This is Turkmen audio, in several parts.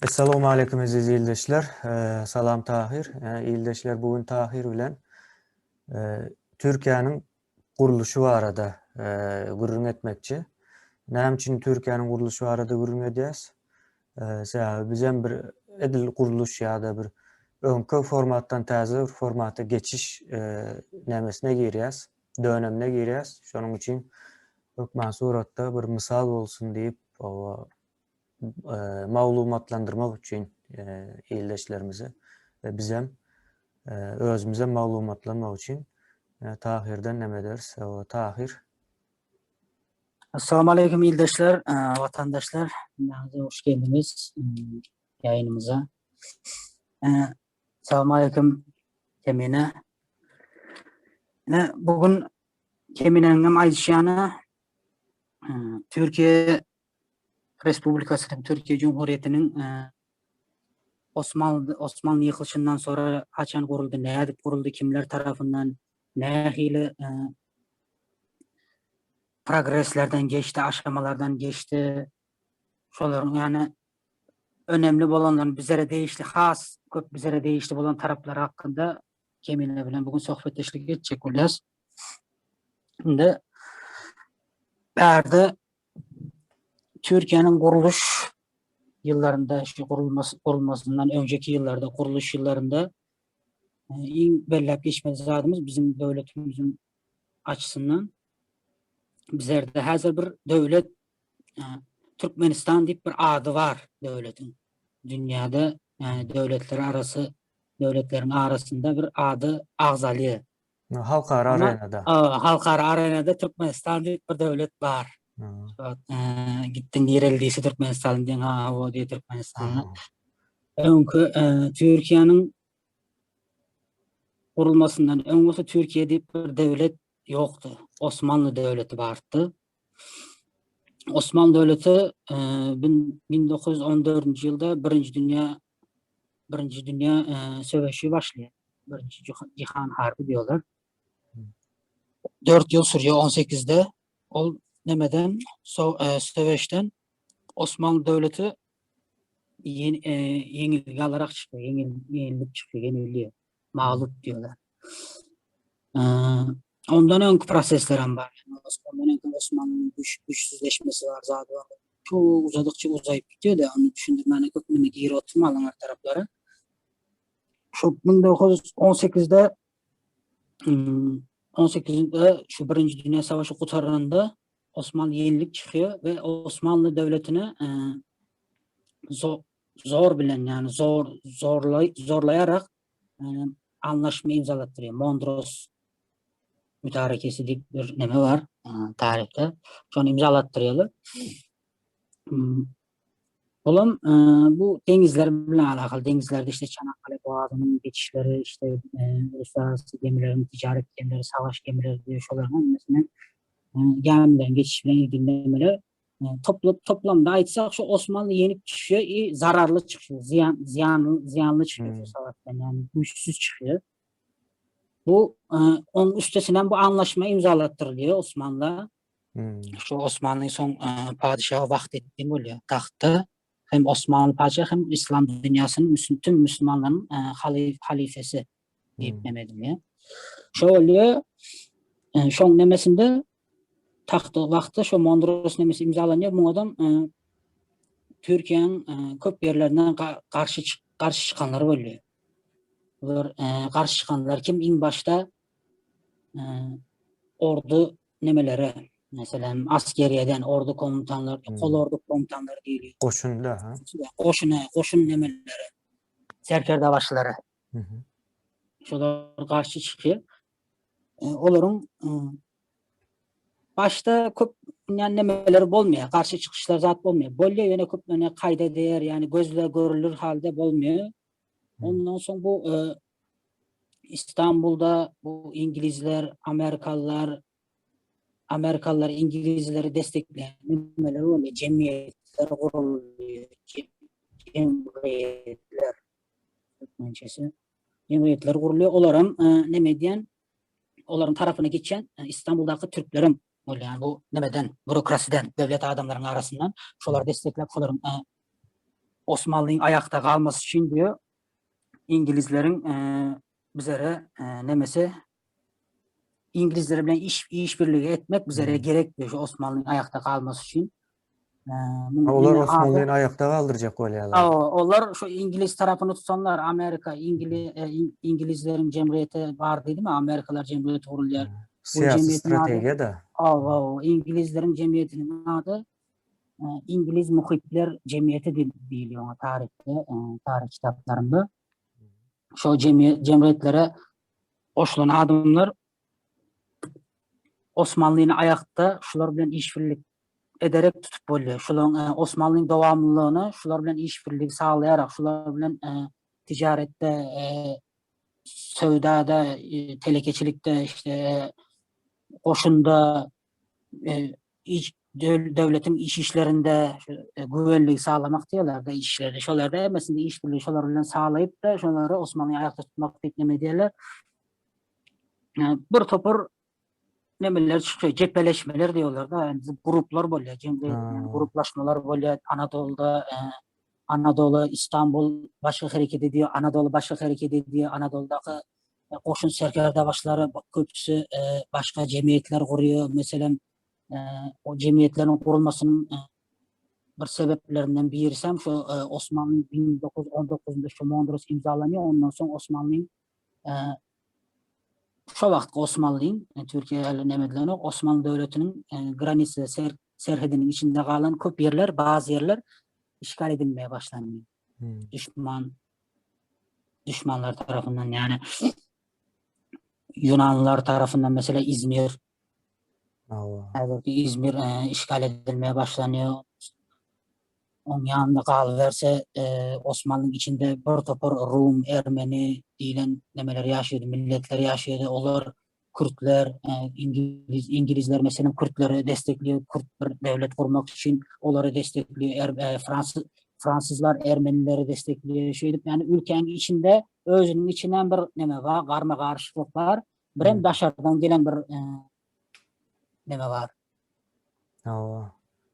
Essalamu aleýkum eziz ildeşler. Salam Tahir. Ildeşler bu gün Tahir bilen Türkiýäniň gurluşy barada gürrüň etmekçi. Näme üçin Türkiýäniň gurluşy barada gürrüň edýäs? Sebäbi bizem bir edil gurluş ýa-da bir öňki formatdan täze bir formata geçiş nämesine girýäs, dönemine girýäs. Şonuň üçin hökman suratda bir mysal bolsun diýip, maglumatlandyrmak üçin ildeşlerimizi we bizem özümizem maglumatlanmak üçin Tahirden neme ederis? Tahir. Assalamu aleýkum ildeşler, watandaşlar. Hemmäňize hoş geldiňiz ýaýynymyza. Assalamu aleýkum Kemine. Ine bu gün Keminäniň hem aýdyşy ýaly Türkiýe Respublikasynyň, Türkiýe Jumhuriýetiniň Osmanly Osmanly ýykylyşyndan sonra haçan guruldy, nädip guruldy, kimler tarapyndan, nähili progreslerden geçdi, aşamalardan geçdi. Şolaryň ýany önemli bolanlaryny bizlere degişli has köp bizlere degişli bolan taraplary hakynda Kemine bilen bugün söhbetdeşlik etjek bolýas. Indi bärde Türkiýäniň gurluş ýyllarynda, şu gurulmasy gurulmasyndan öňjeki ýyllarda, gurluş ýyllarynda e, iň belläp geçmeli zadymyz biziň döwletimiziň açysyndan bizlerde häzir bir döwlet e, Türkmenistan diýip bir ady bar döwletiň. Dünýäde ýani döwletler arasy döwletleriň arasynda bir ady agzalýar. Halkara arenada. Halkara arenada Türkmenistan diýip bir döwlet bar. Gitdiň nireli diýse Türkmenistan diýen ha o diýe Türkmenistanda. Öňki Türkiýäniň gurulmasyndan öň bolsa Türkiýe diýip bir döwlet ýokdy. Osmanly döwleti bardy. Osmanly döwleti 1914-nji ýylda Birinji dünýä Birinji dünýä söweşi başlaýar. Birinji Jihan harby diýýärler. 4 ýyl sürýär 18-de. Ol nemeden so, söweşden Osmanly döwleti ýeňilgi alarak çykýar, ýeňil ýeňilip çykýar, ýenilýär. Mağlup diýýärler. Ondan öňki prosesler hem bar. Ondan öňki Osmanlynyň güç, güçsüzleşmesi bar, zady bar. Çok uzadykça uzaýyp gidýär-de, ony düşündirmäne köp neme girip oturmalyň her taraplara. Şu 1918-de 18-de şu Birinji Dünýä Savaşy gutaranda Osmanly ýenilik çykýar we Osmanly döwletine e, zor bilen ýani zor zorlay zorlaýarak e, anlaşma imzalatdyrýar. Mondros mütarekesi diýip bir neme bar e, taryhda. Şony imzalatdyrýarlar. Hmm. Olam e, bu deňizler bilen alakaly. Deňizlerde işte Çanakkale boğazının geçişleri, işte e, uluslararası gemilerin, ticaret gemileri, savaş gemileri diýip şolaryň hemmesine e, gämileriň geçişi bilen ilgili nemeler topla, toplamda aýtsak şu Osmanly ýenip düşýär i zararly çykýar, zyýan zyýanly zyýanly çykýar şu savaşdan, ýagny güýçsüz çykýar. Bu e, onuň üstesinden bu anlaşma imzalatdyrylýar Osmanla. Hmm. Şu Osmanly soň e, padişahy Vahdettin bolýar tagtda. Hem Osmanly padişahy hem İslam dünýäsiniň tüm müsülmanlaryň e, halif halifesi diýip hmm. neme edilýär. Şo bolýar. E, şoň nemesinde tagtda wagtda şo Mondros nemesi imzalanýar. Muňadam e, Türkiýäniň e, köp ýerlerinden garşy garşy çykanlar bolýar. Bular e, garşy çykanlar kim iň başda e, ordu nemelere meselem askeriyeden ordu komutanlar, hmm. kol ordu komutanlary diýilýär. Goşunda, ha? Goşuna, goşun nemeleri, serkerde başlary. Şolar garşy çykýar. E, olaryň e, başda köp yani nemeleri bolmaýar, garşy çykyşlar zat bolmaýar. Bolýar ýöne köp ýöne kaýda değer, yani gözle görülür halde bolmaýar. Ondan soň bu e, İstanbulda bu İngilizler, Amerikalylar, Amerikalylar İngilizleri destekleýän nemeler bolýar, jemgyýetler gurulýar, jemgyýetler türkmençesi jemgyýetler gurulýar. Olaram e, neme edýän, olaryň tarapyna geçýän e, İstanbuldaky türklerem bolýar. Bu nemeden, bürokrasiden, döwlet adamlaryň arasyndan şolary destekläp, şolaryň e, Osmanlyň aýakda galmasy üçin diýýär İngilizleriň bizlere nemesi İngilizler bilen iş işbirligi etmek bizlere gerek diýýär şu Osmanlyň aýakda galmasy üçin. Olar Osmanlyny aýakda galdyrjak bolýarlar. Olar şu İngiliz tarapyny tutanlar Amerika, İngiliz İngilizleriň jemgyýeti bar diýdimi? Amerikalar jemgyýeti gurulýar. Syýasy strategiýa da. Hawa, İngilizleriň jemgyýetiniň ady İngiliz muhitler jemgyýeti diýilýär oňa taryhda, taryh kitaplarynda. Şo jemgyýetlere goşulan adamlar Osmanlyny aýakda şular bilen işbirlik ederek tutup bolýar. Şularyň Osmanlyň dowamlylygyny şular bilen işbirligi saglaýarak, şular bilen tijaretde, söwdada, telekeçilikde, işte goşunda, iç döwletiň iş işlerinde güvenligi saglamak diýerler-de işlerde. Şolarda hemmesinde işbirligi şolar bilen saglaýyp-da, şolary Osmanlyny aýakda tutmak diýip neme edýärler. Bir topar nemeler çykýar, cepeleşmeler diýýärler-de, yani gruplar bolýar, jemgyýet, yani gruplaşmalar bolýar. Anadoluda, Anadolu, İstanbul başga hereket edýär, Anadolu başga hereket edýär, Anadoludaky goşun serkerdebaşlary köpüsi başga jemgyýetler gurýar. Meselem, o jemgyýetleriň gurulmasynyň bir sebeplerinden birisi hem şu Osmanly 1919-da şu Mondros imzalanýar, ondan soň Osmanlyň şo wagtky Osmanlyň, Türkiýe hali neme edilenok, Osmanly döwletiniň granisa serhediniň içinde galan köp ýerler, bazı ýerler işgal edilmeye başlandy. Düşman düşmanlar tarapyndan yani Yunanlar tarapyndan mesela İzmir Häzirki İzmir işgal edilmeye başlanýar. Oň ýanynda galyberse, Osmanlyň içinde bir topar Rum, Ermeni diýlen nemeler ýaşaýardy, milletler ýaşaýardy. Olar kürtler, İngiliz, İngilizler meselem kürtleri destekliýär, kürt bir döwlet gurmak üçin olary destekliýär, er, fransız fransızlar ermenileri destekliýär. Şeýdip, ýani ülkäniň içinde özüniň içinden bir neme bar, garma-garyşyklyk bar. Birem daşardan gelen bir neme bar. Hawa.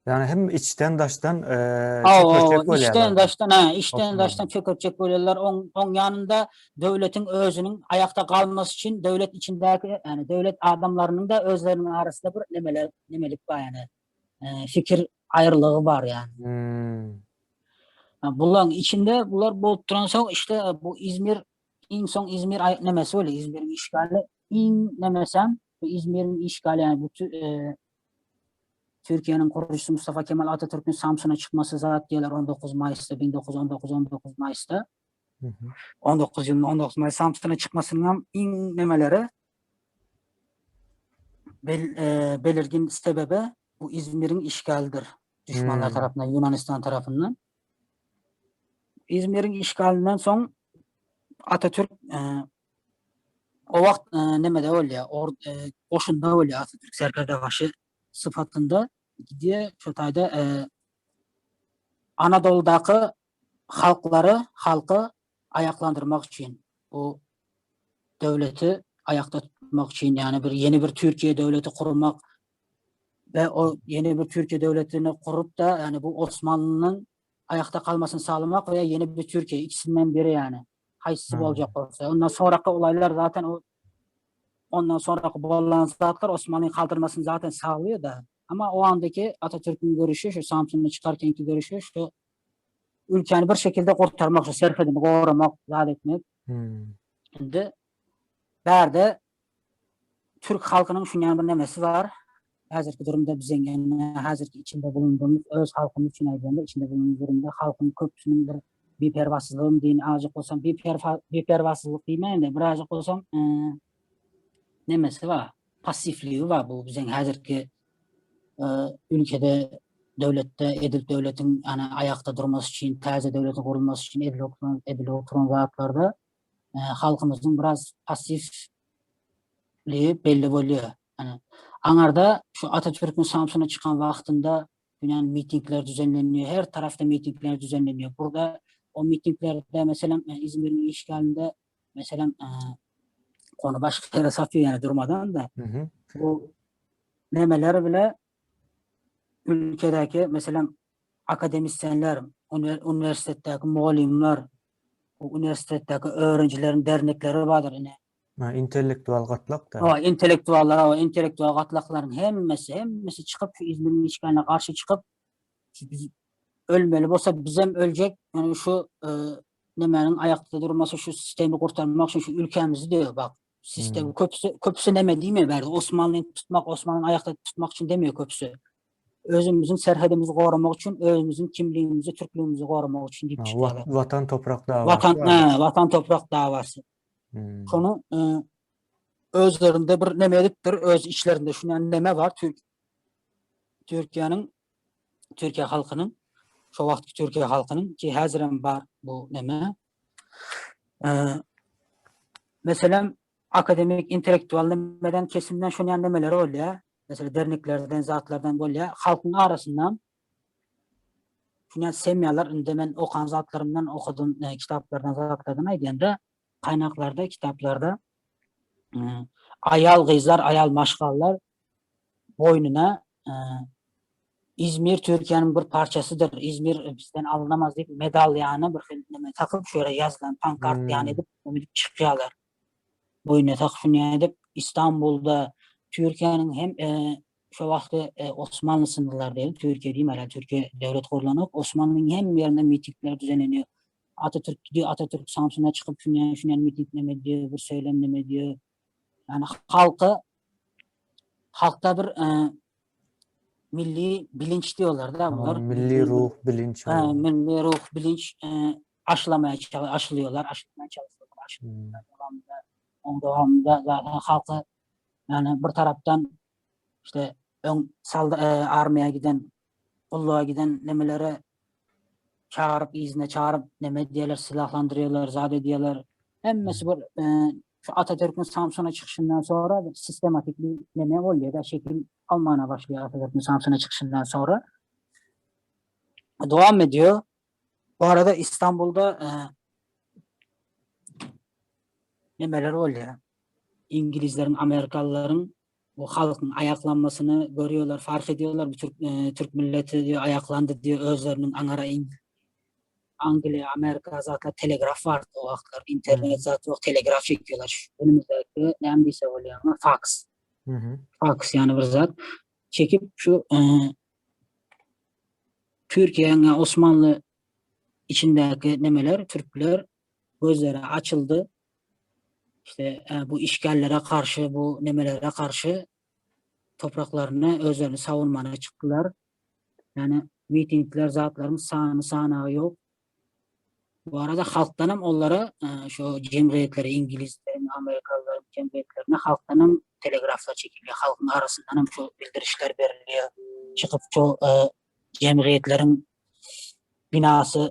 Ýagny hem içden daşdan çökertjek bolýarlar. Içden daşdan, ha, içden daşdan çökertjek bolýarlar. Oň oň ýanynda döwletiň özüniň aýakda galmasy üçin döwlet içindäki, ýagny döwlet adamlarynyň da özleriniň arasynda bir nemeler, nemelik bar ýagny. Fikir aýrylygy bar ýagny. Hmm. Bularyň içinde bular bolup duransoň işte bu İzmir iň soň İzmir nemesi bolýar, İzmiriň işgali iň nemesem bu İzmiriň işgali ýagny bu Türkiýäniň gurujysy Mustafa Kemal Atatürküň Samsuna çykmasy zat diýerler 19 Maýysda 1919 19 Maýysda. 19 ýylynda 19 Maýys Samsuna çykmasynyň iň nemeleri bel, e, belirgin sebebi bu İzmiriň işgalidir. Düşmanlar hmm. tarapyndan, Yunanistan tarapyndan. İzmiriň işgalinden soň Atatürk e, O wagt nemede bolýar, or goşunda bolýar Atatürk serkerdebaşy sypatynda gidýär şo taýda Anadoludaky halklary, halky aýaklandyrmak üçin bu döwleti aýakda tutmak üçin, ýagny bir ýene bir Türkiýe döwleti gurmak we o ýene bir Türkiýe döwletini gurup-da, ýagny bu Osmanlynyň aýakda galmasyny saglamak we ýene bir Türkiýe ikisinden biri ýagny. Haýsysy boljak bolsa. Ondan soraky olaylar zaten o ondan soraky bolan zatlar Osmanlyň kaldyrmasyny zaten saglaýar da. Ama o andaki Atatürk'ün görüşü, şu Samsun'da çykarkenki görüşü şu ülkäni bir şekilde kurtarmak, şu serhedini goramak, zat etmek. Hmm. Indi bärde Türk halkynyň şunýan bir nemesi bar. Häzirki durumda biziň ýene häzirki içinde bulunduğumuz öz halkymyz üçin aýdýanda içinde bulunduğumuz durumda halkyň köpüsiniň bir biperwasyzlygyny diýin azajyk bolsam biperwasyzlyk diýmäýin-de birazajyk bolsam nemesi bar passifligi bar bu biziň häzirki ülkede döwletde edil döwletiň ýani aýakda durmasy üçin täze döwletiň gurulmasy üçin edilip oturan edilip oturan zatlarda halkymyzyň biraz passifligi belli bolýar. Ýani aňarda şu Atatürküň Samsuna çykan wagtynda dünýän mitingler düzenlenýär, her tarafda mitingler düzenlenýär. Burada o mitinglerde meselem İzmiriň işgalinde meselem konu başga ýere sapýar ýani durmadan da. Bu nemeler bile ülkedäki meselem akademisyenler. Uniwersitetdäki mugallymlar, uniwersitetdäki öwrenijileriň dernekleri bardyr ine. Ha, intellektual gatlak-da. Hawa, intellektuallar, hawa, intellektual gatlaklaryň hemmesi, hemmesi çykyp şu Izmiriň işgaline garşy çykyp, şu biz ölmeli bolsa bizem öljek, ýöne şu e, nemäniň aýakda durmasy, şu sistemi gurtarmak üçin şu ülkämizi diýýär, bak. Sistem hmm. köpüsi köpüsi näme diýmeýär bärde Osmanlyny tutmak, Osmanyny aýakda tutmak üçin demiyor köpüsi. Özümüziň serhedimizi goramak üçin, özümüziň kimligimizi, türklügimizi goramak üçin diýip çykýarlar. Watan toprak dawasy. Watan, he, watan toprak dawasy. Hmm. Şonu e, özlerinde bir neme edipdir, öz içlerinde şundan neme var Türk Türkiye'nin Türkiye halkynyň şo wagtky Türkiye halkynyň ki häzirem bar bu neme. E, meselem akademik intellektual nemeden kesimden şonýan nemeleri bolýar. Mesela derneklerden, zatlardan bolýar. Halkyň arasyndan şunýan semýalar indi men okan zatlarymdan okadym, e, kitaplardan zatlardan aýdýanda kaynaklarda, kitaplarda e, aýal gyzlar, aýal maşgalalar boýnuna e, İzmir Türkiye'nin bir parçasıdır. İzmir bizden alınamaz diýip medal ýany bir hil neme takyp şöyle ýazylan pankart hmm. ýany edip edip çykýarlar. Boýnuna takyp şuny edip İstanbulda Türkiye'nin hem e, şo wagtky e, Osmanly sınırlar diýelim, Türkiye diýim hala Türkiye döwlet gurlanok. Osmanlynyň hem ýerinde mitingler düzenleniýär. Atatürk gidiyor, Atatürk Samsun'a çykyp şuny şuny miting neme diýär, bir söylem neme diýär. Yani halka halkda bir e, milli bilinç diyorlar da bunlar. Milli ruh bilinç. Ha, milli ruh bilinç e, aşılamaya aşılıyorlar, aşılamaya çalışıyorlar. Aşılıyorlar. Hmm. Devamında, onun devamında zaten halka yani bir taraftan işte ön salda, e, armiya giden, gulluğa giden nemelere çağırıp izine çağırıp neme diýerler, silahlandyrýarlar, zat edýärler. Hemmesi bir e, şu Atatürk'ün Samsun'a çykyşyndan sonra bir sistematik bir neme bolýar da şekil almana başlaýar Atatürk'ün Samsun'a çykyşyndan sonra. Dowam ediyor. Bu arada İstanbul'da e, nemeler bolýar. İngilizlerin, Amerikalylaryň bu halkyň aýaklanmasyny görýärler, fark ediyorlar. Bu Türk, e, Türk milleti diýär, aýaklandy diýär, özleriniň aňara Angliýa, Amerika zatlar telegraf bardy o wagtlar. Internet zat ýok, telegraf çekiyorlar. Şu günümüzdäki näme diýse bolýar, faks. Faks ýany bir zat çekip şu e, Türkiýäniň Osmanly içindäki nemeler, türkler gözleri açyldy. İşte e, bu işgallere karşı, bu nemelere karşı topraklaryny özlerini savunmana çykdylar. Yani mitingler zatlaryň sany sanagy ýok. Bu arada halkdanam onlara e, şu jemgyýetlere, İngilizleriň, Amerikalylaryň jemgyýetlerine halkdanam telegraflar çekilýär. Halkyň arasyndanam şu bildirişler berilýär. Çykyp şu e, jemgyýetleriň binasy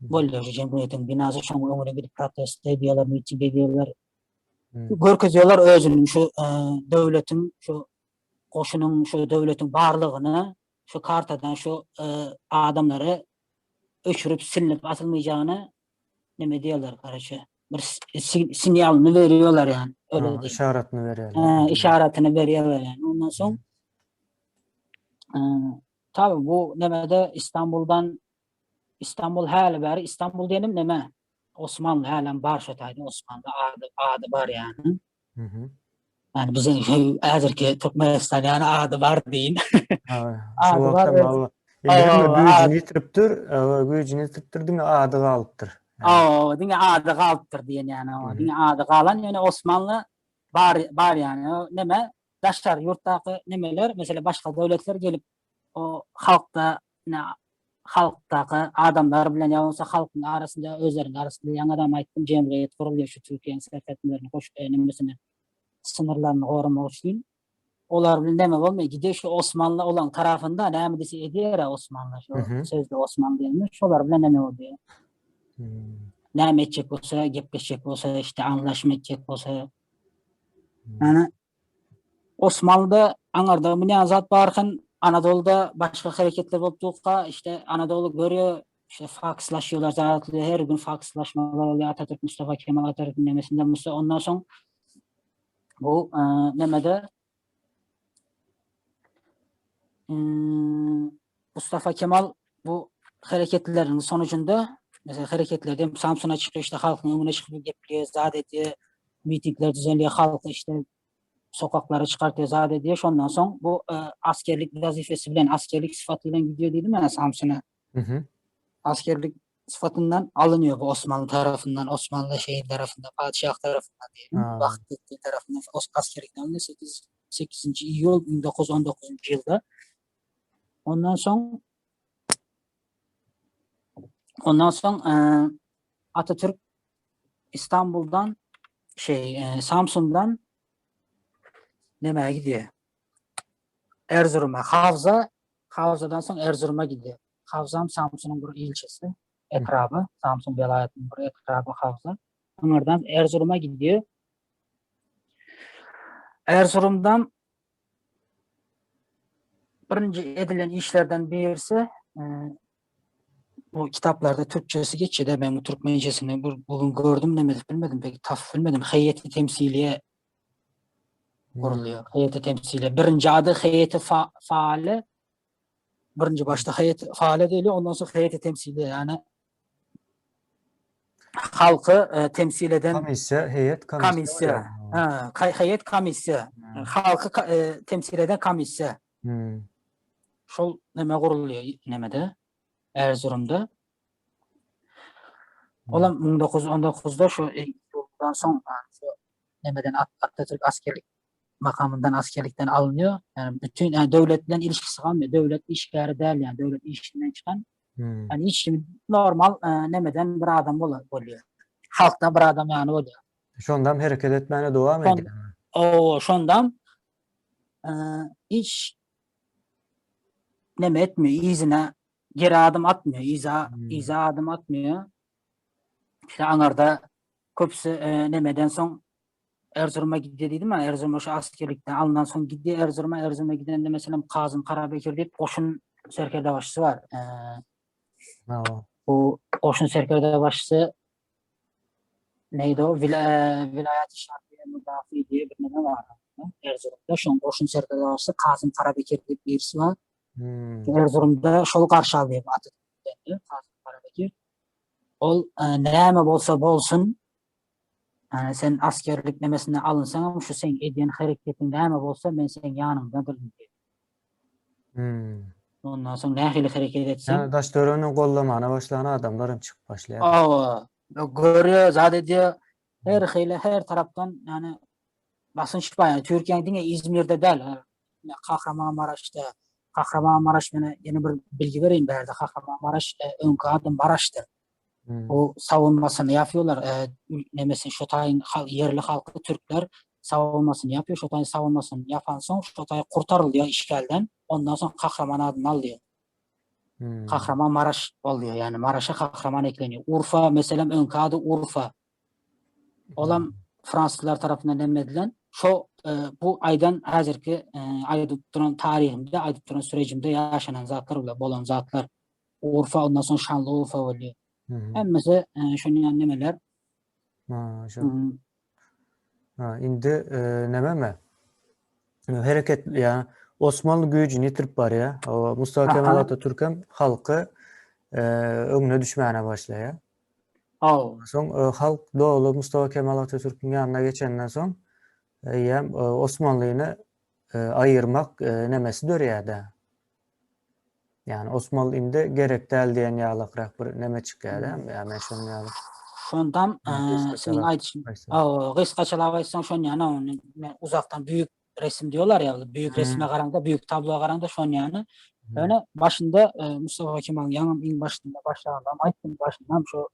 bolýar. Şu jemgyýetiň binasy şoň öňüne gidip protest edýärler, miting edýärler. Hmm. Görkezýärler özüniň şu e, döwletiň şu goşunyň şu döwletiň barlygyny şu kartadan şu e, adamlary öçürip silinip atylmaýjagyny neme diýerler garaşy. Bir sinýalyny berýärler ýani. Öyle diýip. Işaretini berýärler. He, işaretini berýärler ýani. Ondan soň e, tabi bu nemede İstanbul'dan İstanbul häli bäri İstanbul diýenim neme? Osmanly hälem bar şo taýda Osmanly ady ady bar ýani. Mhm. Yani biziň häzirki Türkmenistan ýany ady bar diýin. Ady bar. Güýjüni ýitiripdir, güýjüni ýitiripdir, diňe ady galypdyr. Aw, diňe ady galypdyr diýen ýany. Diňe ady galan ýöne Osmanly bar bar ýany. Neme daşary ýurtdaky nemeler, mesela başga döwletler gelip o halkda halkdaky adamlar bilen ýa bolmasa halkyň arasynda özleriniň arasynda ýaňadam aýtdym jemgyýet gurulýar şu Türkiýäniň serhetlerini goş e, nemesini sınyrlaryny goramak üçin olar bilen näme bolmaýar gidýär şu Osmanly olan tarapynda näme diýse edýär Osmanly şu sözde Osmanly diýende şolar bilen näme bolýar hmm. näme etjek bolsa gepleşjek bolsa işte anlaşma etjek bolsa hmm. yani Osmanlyda aňarda munýan zat barkan Anadoluda başga hereketler bolup durka işte Anadolu görýär işte fakslaşýarlar zatly her gün fakslaşmalar bolýar Atatürk Mustafa Kemal Atatürk'ün nemesinde Musa ondan soň bu e, nemede e, Mustafa Kemal bu hereketleriniň sonucunda mesela hereketlerde Samsun'a çıkıyor işte halkın önüne çıkıyor gepliyor, zat ediyor, mitingler düzenliyor, halkı işte sokaklara çıkartıyor, zat ediyor. Şondan soň bu e, askerlik vazifesi bilen, askerlik sıfatıyla gidiyor dedim ya Samsun'a. Hı hı. Askerlik sıfatından alınıyor bu Osmanlı tarafından, Osmanlı şeyin tarafından, padişah tarafından diyelim. Ha. Vahdettin tarafından askerlikten alınıyor 8, 8. Iyul 1919 yılda. Ondan soň Ondan soň e, Atatürk İstanbul'dan şey e, Samsun'dan nemeye gidiyor? Erzurum'a. Havza Havza'dan soň Erzurum'a gidiyor. Havzam Samsun'un bir ilçesi, etrabı. Samsun vilayetinin bir etrabı Havza. Onlardan Erzurum'a gidiyor. Erzurum'dan birinci edilen işlerden birisi e, bu kitaplarda Türkçesi geçiyor de ben bu Türkmencesini bu, bugün gördüm demedik bilmedim pek taf bilmedim. Heyeti temsiliye guruluyor. Heyeti temsiliye. Birinci adı heyeti fa faale. Birinci başta heyeti faale değil ondan sonra heyeti temsiliye yani halkı e, temsil eden Komissiýa, heyet komissiýa. komissiýa. Ha, heyet komissiýa. Halkı e, temsil eden komissiýa. Hmm. Şol neme gurulýar nemede Erzurumda. Olam 1919'da şu e, yoldan soň yani şu nemeden Atatürk askerlik makamından askerlikten alınıyor. Yani bütün yani devletle ilişkisi kalmıyor. Devlet işgäri däl yani devlet işinden çıkan. Hmm. Yani hiç normal e, nemeden bir adam bolýar. Halkdan bir adam yani bolýar. Şondan hereket etmäne dowam Şon, edýär. o şondan e, hiç neme etmiyor. Yzyna geri adım atmıyor. Yza, Hmm. yza adım atmıyor. İşte aňarda köpüsi e, nemeden soň Erzurum'a gidiyor dedim ya Erzurum'a şu askerlikten alınan soň gidiyor Erzurum'a Erzurum'a giden de mesela Kazım Karabekir diýip goşun serkerdebaşysy bar. E, Hawa. bu goşun serkerdebaşysy neydi o? Vila, e, Vilayat-ı Şarkiye Müdafi diye bir neme var. Erzurum'da şoň goşun serkerdebaşysy Kazım Karabekir diýip birisi bar. Hmm. Erzurum'da şol garşy aldy Atatürk'ten Kazım Karabekir. Ol e, näme bolsa bolsun yani sen askerlik nemesine alınsan şu sen edýän hereketiň näme bolsa men seň ýanyňdadyryn diýip. Hmm. Ondan soň nähili hereket etseň Yani daş döreni gollamana başlan adamlar hem çykyp başlaýar. Awa, görýär, zat edýär. Her hili her tarapdan yani basınç bar. Yani Türkiýäniň diňe İzmirde däl, Kahramanmaraşda, Kahramanmaraş mene ýene bir bilgi bereýin bärde. Kahramanmaraş e, öňki ady Maraşdyr. Hmm. Bu savunmasını yapıyorlar. E, nemesi Şotay'ın yerli halkı Türkler savunmasını yapıyor. Şotay'ın savunmasını yapan soň Şotay kurtarılıyor işgalden. Ondan soň Kahraman adyny alıyor. Hmm. Kahramanmaraş oluyor. Yani Maraş'a Kahraman ekleniyor. Urfa mesela öňki ady Urfa. Olam Fransızlar tarafından emredilen şo e, bu aydan häzirki e, aýdyp duran taryhymda, aýdyp duran sürecimde ýaşanan zatlar bular, bolan zatlar. Urfa ondan soň Şanlyurfa bolýar. Hmm. Hemmesi e, şonuň nemeler. Ha, şu. Hmm. Ha, indi e, nememi? Hereket ýa Osmanly güýjüni ýitirip barýar. O Mustafa Kemal Aha. Atatürkem halky e, öňüne düşmäne başlaýar. Aw. Soň e, halk doly Mustafa Kemal Atatürk'ün ýanyna geçenden soň eýýäm e, Osmanlyny e, aýyrmak e, nemesi dörýär-de. Yani Osmanly indi gerek däl diýen ýalakrak bir neme çykýar-da. Ýa men şonuň ýaly. Şondan Ha, e, senin gysgaçalap aýdyşyň, aýtsaň. aw, gysgaçalap aýtsaň şon ýany, ony men uzakdan büyük resim diyorlar ya, büyük Hmm. resme garaňda, büyük tabloya garaňda şon ýany. Hmm. Ýöne başynda e, Mustafa Kemal'in ýaňam iň başynda başlanda aýtdym, başyndan şu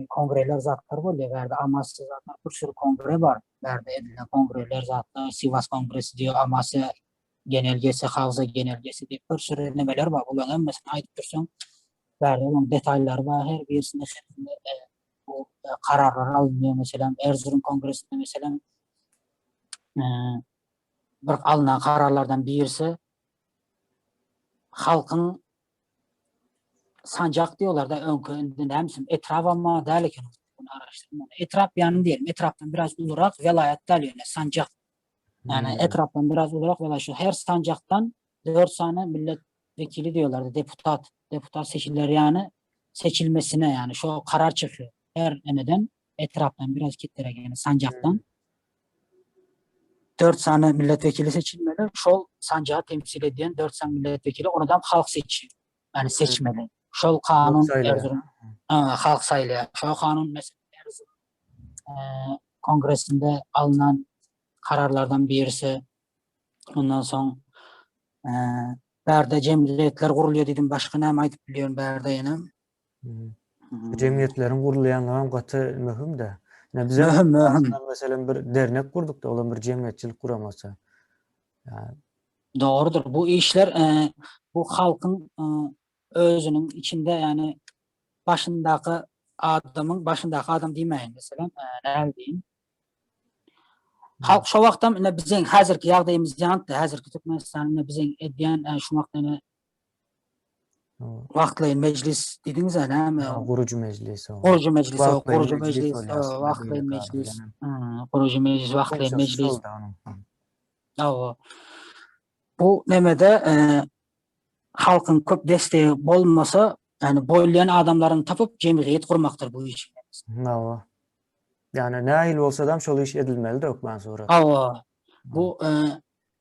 kongreler zatlar bolýar. Bärde Amasya zatlar bir sürü kongre bar. Bärde edilen kongreler zatlar, Sivas kongresi diyor, Amasya genelgesi, Havza genelgesi diye bir sürü nemeler var. Bularyň hemmesini aýdyp dursaň, bärde onuň detaýlary bar. Her birisinde şeklinde e, bu e, kararlar alynýar. Meselem, Erzurum kongresinde meselem e, bir alynan kararlardan birisi halkyň sancak diyorlar da öňkü indi näme etrap amma däl eken. Bunu araştırma. Etrap yani diyelim. Etraptan biraz ulurak velayet däl ýöne sancak. Yani Hmm. etraptan biraz ulurak velayet. Şu her sancaktan 4 tane millet. milletvekili diýýärler, deputat, deputat seçiler ýany seçilmesine ýany şo karar çykýar. Her emeden etrapdan biraz kitlere ýany sanjakdan 4 sany milletvekili seçilmeli. Şol sanjagy temsil edýän 4 sany milletvekili onudam halk seçýär. Ýani seçmeli. Şol kanun Erzurum halk saýlaýar. Şol kanun meselem Erzurum kongresinde alnan kararlardan birisi. Ondan soň bärde jemgyýetler gurulýar diýdim. Başga näme aýdyp bilýän bärde ýene? Hmm. Jemgyýetleriň gurulýanlygy hem gaty möhüm-de. Ine bize möhüm, möhüm. Meselem bir dernek gurduk-da, olam bir jemgyýetçilik guramasy. Dogrudyr. Bu işler e, bu halkyň e, özüniň içinde ýani başyndaky adamyň başyndaky adam diýmäýin meselem, e, näme diýin? Halk şo wagtam ine biziň häzirki ýagdaýymyz ýanypdy. Häzirki Türkmenistan ine biziň edýän e, şu wagt ine wagtlaýyn mejlis diýdiňiz näme? Gurujy mejlis. Gurujy mejlis, gurujy mejlis, wagtlaýyn mejlis. Gurujy mejlis, wagtlaýyn mejlis. Hawa. Bu nemede e, halkyň köp destegi bolmasa, ýani bolýan adamlaryny tapyp jemgyýet gurmakdyr bu iş. Hawa. Ýani nähili bolsadam şol iş edilmeli-de hökman surat. Hawa. Bu e,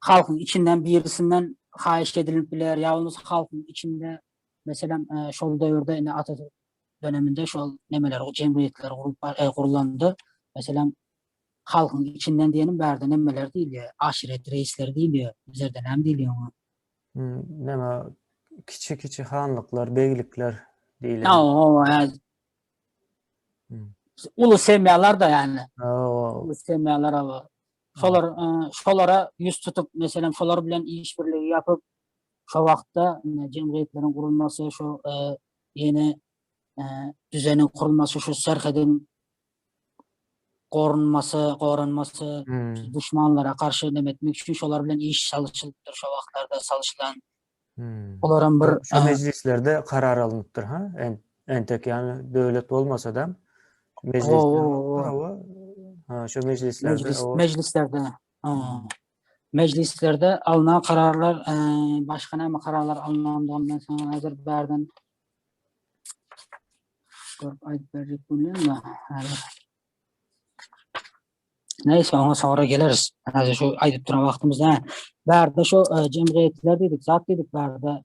halkyň içinden birisinden haýyş edilip biler, ýa bolmasa halkyň içinde meselem e, şol döwürde ine Atatürk döneminde şol nemeler jemgyýetler gurup e, gurulanda meselem halkyň içinden diýenim bärde nemeler diýilýär, aşiret reisleri diýilýär. Bizlerde näme diýilýär oňa? Hmm, näme kiçi-kiçi hanlyklar, beglikler diýilýär. Hawa, hä. Hmm. Uly semýalar da ýani. Hawa. Uly semýalar hawa. Şolar e, şolara ýüz tutup, meselem, şolar bilen işbirligi ýapyp, şo wagtda jemgyýetleriň gurulmasy, şo e, ýene e, düzeniň gurulmasy, şu serhediň gorunmasy, goranmasy, hmm. duşmanlara garşy neme etmek üçin şolar bilen iş salyşylypdyr şo wagtlarda salyşylan. Hmm. Olaram bir şu mejlislerde karar alnypdyr ha. Entek ýani döwlet bolmasa da mejlisler ha şu mejlislerde mejlis, mejlislerde ha. Mejlislerde alynan kararlar, e, başga näme kararlar alynandygyny men sana häzir bärden Görüp aýdyp berjek bolýan-da, häzir. Neyse, oňa soňra geleris. Häzir şu aýdyp duran wagtymyzda, bärde şu e, jemgyýetler diýdik, zat diýdik bärde.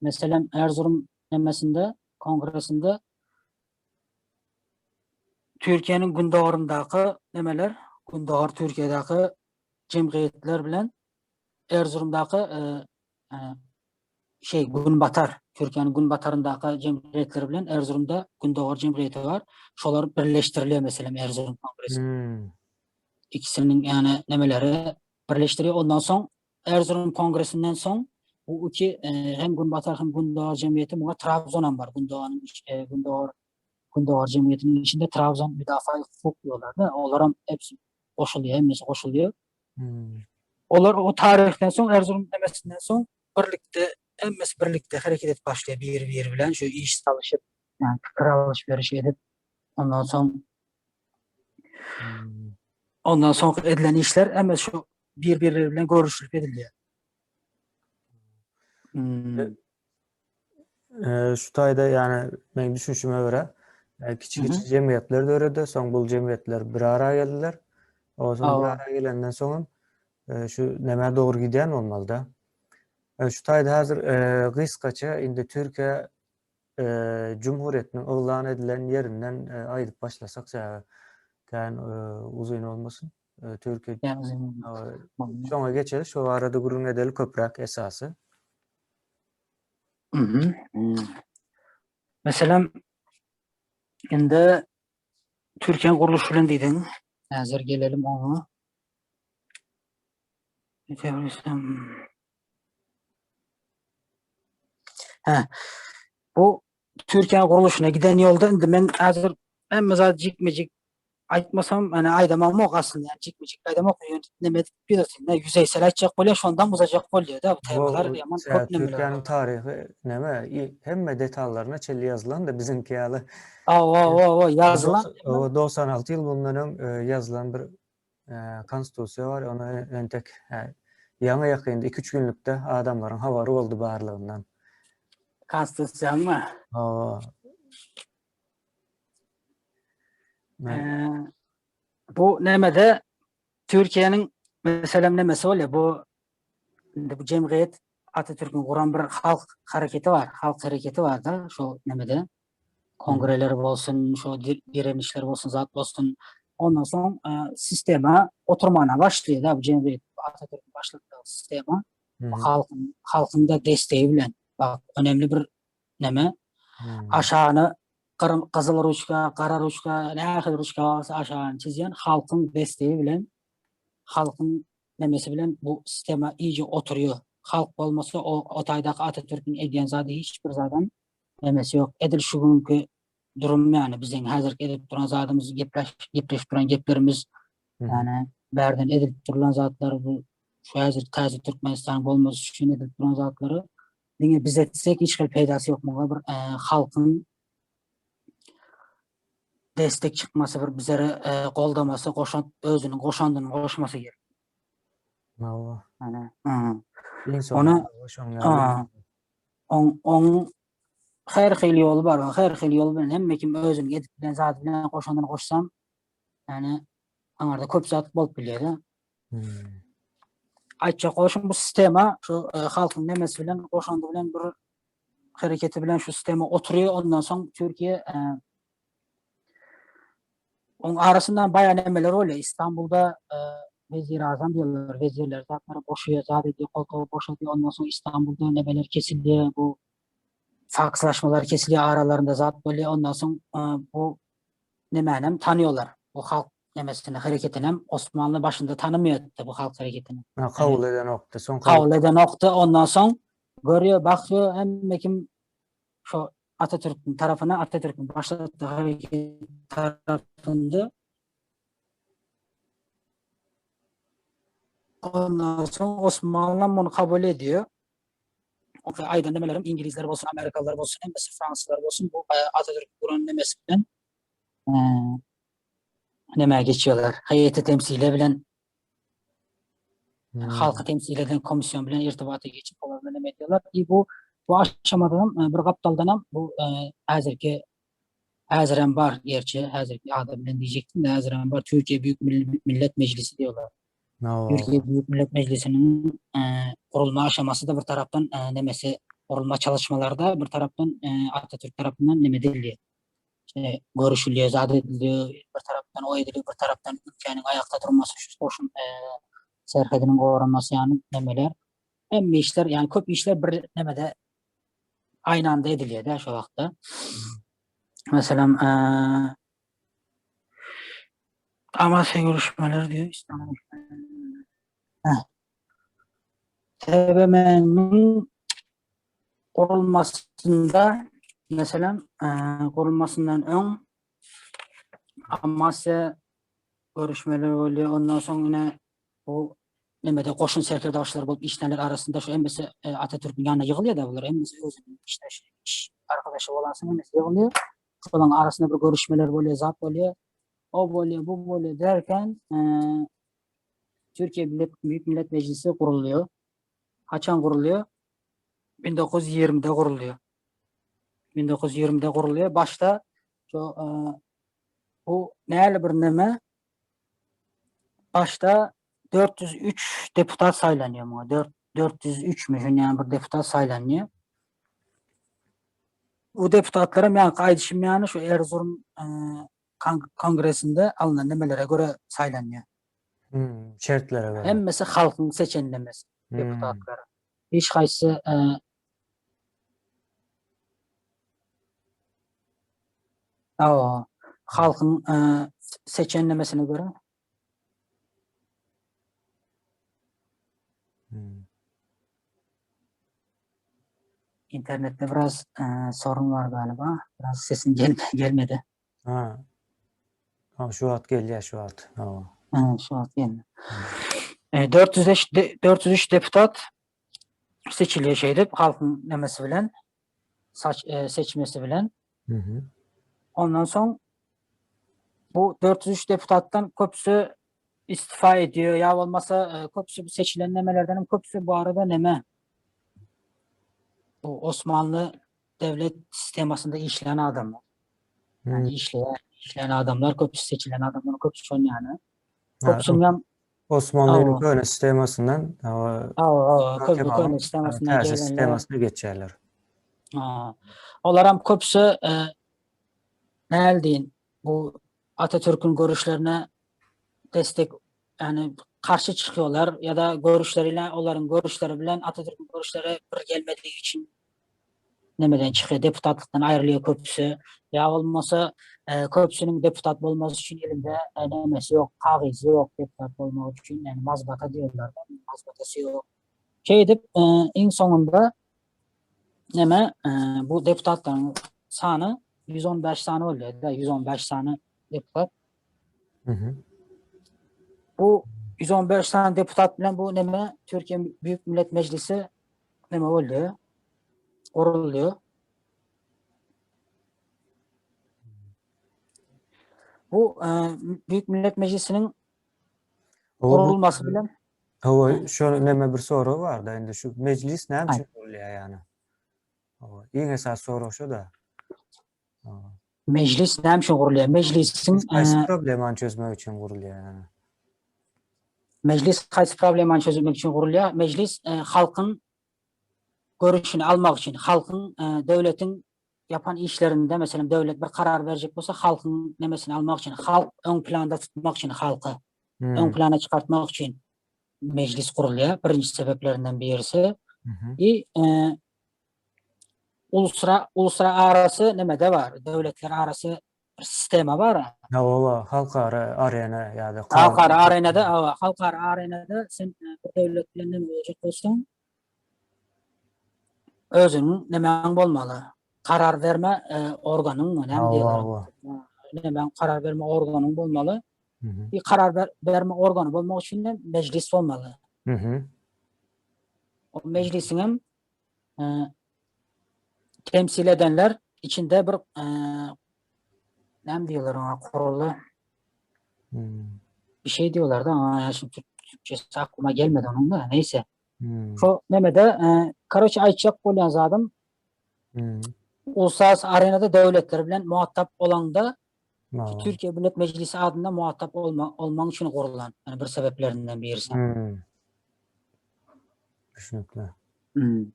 Meselem, Erzurum nemesinde, kongresinde Türkiýäniň gündogaryndaky nemeler, gündogar Türkiýedäki jemgyýetler bilen Erzurumdaky e, e, şey günbatar, Türkiýäniň günbataryndaky jemgyýetler bilen Erzurumda gündogar jemgyýeti bar. Şolar birleşdirilýär meselem Erzurum kongresi. Hmm. Ikisiniň ýani nemeleri birleşdiriýär. Ondan soň Erzurum kongresinden soň bu iki e, hem günbatar hem gündogar jemgyýeti muňa Trabzon hem bar. Gündogaryň e, gündogar gündogar jemgyýetiniň içinde Trabzon müdafaa hukuk diýýärler da. Olar hem hepsi goşulýar, hemmesi goşulýar. Hmm. Olar o taryhdan soň Erzurum nemesinden soň birlikde hemmesi birlikde hereket edip başlaýar biri-biri bilen şu iş salyşyp, ýani pikir alyş-beriş edip, ondan soň hmm. ondan soň edilen işler hemme şu bir-birleri bilen görüşilip edilýär. Hmm. E, şu taýda ýani men düşünişime görä e, kiçi-kiçi jemgyýetler döredi, soň bu jemgyýetler bir ara geldiler. O soň bir ara gelenden soň hem e, şu nämä dogry gidýän bolmaly-da. Şu taýda häzir gysgaça indi Türkiýe Cumhuriyetiniň yglan edilen ýerinden aýdyp başlasak sebäbi kän uzyn bolmasyn. Türkiýe Şoňa geçeli, şo barada gürrüň edeli köpräk esasy. Meselem, indi Türkiýäniň gurluşy bilen diýdiň. Häzir gelelim oňa. Hä. Bu Türkiýäniň gurluşyna giden ýolda indi men häzir hemme zat jikme-jik aýtmasam, ýani aýdamamok aslynda, ýani jikme-jik aýdamok, ýöne neme edip bilirsin, ýüzeýsel aýtjak bolýar, şondan uzajak bolýar-da bu temalar ýaman köp nemeler. Türkiýäniň taryhy neme, hemme detallaryna çenli ýazylan-da biziňki ýaly. Hawa, hawa, hawa, ýazylan. 96 ýyl mundan öň ýazylan bir Konstitusiýa bar, ony entek ýaňy ýakynda 2-3 günlükde adamlaryň habary boldy barlygyndan. Konstitusiýaňmy? Hawa. Men bu nämede Türkiýäniň meselem nemesi bolýar bu indi bu jemgyýet Atatürküň guran bir halk hareketi bar. Halk hareketi bar da şo nemede. Kongreler bolsun, şo direnişler bolsun, zat bolsun. Ondan soň e, sistema oturmana başlaýar da bu jemgyýet Atatürküň başlatdygy sistema. Halkyň halkyň da destegi bilen. Bak önemli bir neme. Aşagyna gyzyl ruçka, gara ruçka, nähili ruçka bolsa aşagyny çizýän halkyň destegi bilen halkyň nemesi bilen bu sistema iyice oturuyor. Halk bolmasa o o taýdaky Atatürk'ün edýän zady hiç bir zadam nemesi ýok. Edil şu günki durum ýany biziň häzirki edip duran zadymyz gepleş gepleşip duran geplerimiz ýani bärden edilip durulan zatlar bu şu häzir täze Türkmenistan bolmasy üçin edilip duran zatlary diňe biz etsek hiç hili peýdasy ýok muňa bir e, halkyň destek çykmasy bir bizlere e, goldamasy goşant özüniň goşandyny goşmasy gerek. Hawa. Ana. Ona on on her hili ýoly bar. Her hili ýol bilen hemme kim özüniň edip bilen zady bilen goşandyny goşsam, ýani aňarda köp zat bolup bilýär. Hmm. Aýtjak bolşum bu sistema şu e, halkyň nemesi bilen goşandy bilen bir hereketi bilen şu sistema oturuyor. Ondan soň Türkiye e, Oň arasyndan baýa nemeler bolýar. İstanbulda e, Wezir Azam diýerler, wezirler zatlary boşaýar, zat edýär, koltugy boşadýar. Ondan soň İstanbulda nemeler kesilýär, bu fakslaşmalar kesilýär, aralarynda zat bolýar. Ondan soň e, bu nemänem tanıyorlar. Bu halk nemesini, hereketinem Osmanly başynda tanymıyordy bu halk hereketini. Ha, kabul edenokdy. Soň kabul edenokdy. Ondan soň görüyor, bakıyor, hemme kim şu Atatürk'ün tarafına, Atatürk'ün başlattığı hareket tarafında Ondan soň Osmanly bunu kabul ediyor. Aýdan nemelerim İngilizler bolsun, Amerikalylar bolsun, hemmesi Fransızlar bolsun bu e, Atatürk kuran nemesi bilen e, nämä geçiyorlar. Heýeti temsile bilen hmm. halky temsil eden komisyon bilen irtibata geçip olar bilen neme ediyorlar. I bu bu aşamadan e, bir gapdaldanam bu e, häzirki häzirem bar gerçi häzirki ady bilen diýjekdim de häzirem bar Türkiye Büyük Millet Meclisi diyorlar. No. Türkiye Büyük Millet Meclisi'nin e, kurulma aşaması da bir taraptan e, nemesi kurulma çalışmalarda bir taraptan e, Atatürk tarapından neme edildi. İşte görüşülüyor, zat ediliyor, bir taraptan o ediliyor, bir taraptan ülkenin ayakta durması, şu goşun e, serhedinin goranmasy yani nemeler. Hemme işler yani köp işler bir nemede aynı anda ediliyor da şu wagtda. Mesela e, Amasya görüşmeleri diyor İstanbul. Heh. TBMM'nin gurulmasynda meselem e, gurulmasyndan öň Amasya görüşmeleri bolýar. Ondan soň ine bu nemede goşun serkerdebaşlary bolup işlänler arasynda şu hemmesi e, Atatürk'ün ýanyna ýygylýar da bular. Hemmesi özüniň işdeşi, iş arkadaşy bolansoň hemmesi ýygylýar. Şolaryň arasynda bir görüşmeler bolýar, zat bolýar. O bolýar, bu bolýar derken e, Türkiye Millet, Büyük Millet Meclisi gurulýar. Haçan gurulýar? 1920-de gurulýar. 1920-de gurulýar. Başda şu e, bu näli bir neme? Başda 403 deputat saýlanýar muňa. 4 403 mi şunýan bir deputat saýlanýar. Bu deputatlaram ýaňky aýdyşym ýaly şu Erzurum e, kongresinde alnan nemelere görä saýlanýar. Hmm, şertlere görä. Hemmesi halkyň seçen nemesi hmm. deputatlary. Hiç haýsy e, Awa, halkyň e, seçen nemesine görä. Hmm. İnternette biraz e, sorun var galiba. Biraz sesin gel gelmedi. Ha. Ha, şu wagt gelýär şu wagt. Ha. Ha, şu wagt geldi. E, 403 de, 403 deputat seçiliyor şeyde halkın nemesi bilen saç, e, seçmesi bilen. Hı hı. Ondan soň bu 403 deputatdan köpüsi istifa ediyor. Ya olmasa e, köpüsü bu seçilen nemelerden köpüsü bu arada neme? Bu Osmanlı devlet sistemasynda işleýän adamlar. Yani işleýän, işleýän adamlar, köpüsi seçilen adamlar, köpüsi şon ýaly. Köpüsiniň hem Osmanlynyň köne sistemasyndan hawa, köne sistemasyndan täze sistemasyna geçýärler. Ha. Olar hem köpüsi e, näl deýin, bu Atatürk'ün görüşlerine destek yani karşı çykyyorlar ya da görüşleriyle olaryň görüşleri bilen Atatürk'ün görüşleri bir gelmediği için nemeden çykýar, deputatlykdan aýrylýar köpüsi. Ýa bolmasa e, köpüsiniň deputat bolmasy üçin elinde e, nemesi ýok, kagyzy ýok deputat bolmak üçin, ýani mazbata diýýärler, mazbatasy ýok. Şeýdip, e, iň soňunda neme e, bu deputatlaryň sany 115 sany bolýar, 115 sany deputat. Bu 115 sany deputat bilen bu neme Türkiýe Büyük Millet Meclisi neme boldy? Guruldy. Bu e, Büyük Millet Meclisi'nin gurulmasy bilen Hawa, şu neme bir sorag bar da, indi şu mejlis näme üçin gurulýar ýani? Hawa, iň esasy sorag şu da. Mejlis näme üçin gurulýar? Mejlisiň haýsy problemany çözmek üçin gurulýar ýani? Mejlis haýsy problemany çözmek üçin gurulýar? Mejlis e, halkyň görüşini almak üçin, halkyň e, döwletiň ýapan işlerinde, meselem, döwlet bir karar berjek bolsa, halkyň nemesini almak üçin, halk öň planda tutmak üçin halky hmm. öň plana çykartmak üçin mejlis gurulýar. Birinji sebeplerinden birisi. I e, ulusra ulusra arasy nemede bar, döwletler arasy bir sistema bar. Hawa, halkara arena ýa-da halkara arenada, hawa, halkara arenada sen e, bir döwlet bilen neme boljak bolsaň, özüniň nemäň bolmaly? Karar berme e, organyň, näme diýýärler? Nemäň karar berme organyň bolmaly. Bir karar ber, berme organy bolmak üçin de mejlis bolmaly. O mejlisiň hem e, temsil edenler içinde bir e, näme diýerler ona kuruly hmm. bir şey diyorlar da ama şimdi Türk, Türkçesi aklıma gelmedi onun da neyse. Hmm. Şu nemede e, karoçe aýtjak bolýan zadym hmm. uluslararası arenada döwletler bilen muhatap olanda hmm. Türkiye Millet Meclisi adynda muhatap olma, olmaň üçin gurulan yani bir sebeplerinden birisi. Hmm. Düşünükli. Hmm.